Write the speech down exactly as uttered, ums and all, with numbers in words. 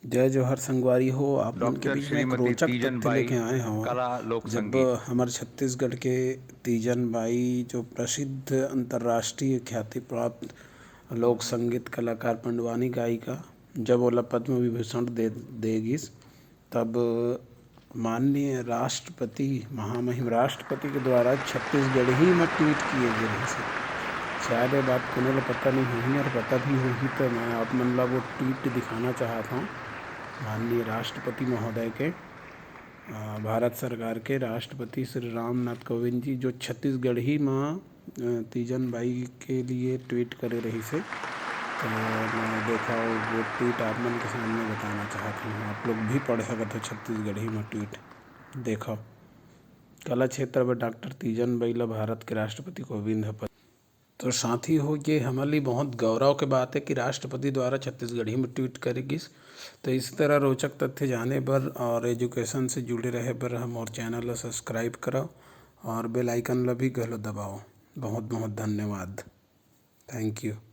जय जोहार संगवारी हो, आप मन के बीच में एक रोचक तथ्य लेके आए हव। जब हमर छत्तीसगढ़ के तीजन बाई जो प्रसिद्ध अंतर्राष्ट्रीय ख्याति प्राप्त लोक संगीत कलाकार पंडवानी गायिका जब ओला पद्म विभूषण दे दे गिस, तब माननीय राष्ट्रपति, महामहिम राष्ट्रपति के द्वारा छत्तीसगढ़ी म ट्वीट किए गे रहिस हे। शायद ये बात कोनो ल पता नहीं होही और पता भी होही तो मैं आप मन ला वो ट्वीट दिखाना चाहत हूँ। माननीय राष्ट्रपति महोदय के, अ, भारत सरकार के राष्ट्रपति श्री रामनाथ कोविंद जी जो छत्तीसगढ़ी म तीजन बाई के लिए ट्वीट करे रहिस हे। तो मैं देखा वो ट्वीट आप मन के सामने बताना चाहत हूँ, आप लोग भी पढ़ सकत हो छत्तीसगढ़ी में ट्वीट। देखो, कला क्षेत्र में डॉक्टर तीजन बाई ला भारत के राष्ट्रपति कोविंद ह पद। तो साथी हो, ये हमारे लिए बहुत गौरव के बात है कि राष्ट्रपति द्वारा छत्तीसगढ़ी में ट्वीट करे गिस। तो इस तरह रोचक तथ्य जाने बर और एजुकेशन से जुड़े रहे बर हमर चैनल ला सब्सक्राइब करो और बेल आइकन ला भी घलो दबाओ। बहुत बहुत धन्यवाद। Thank you।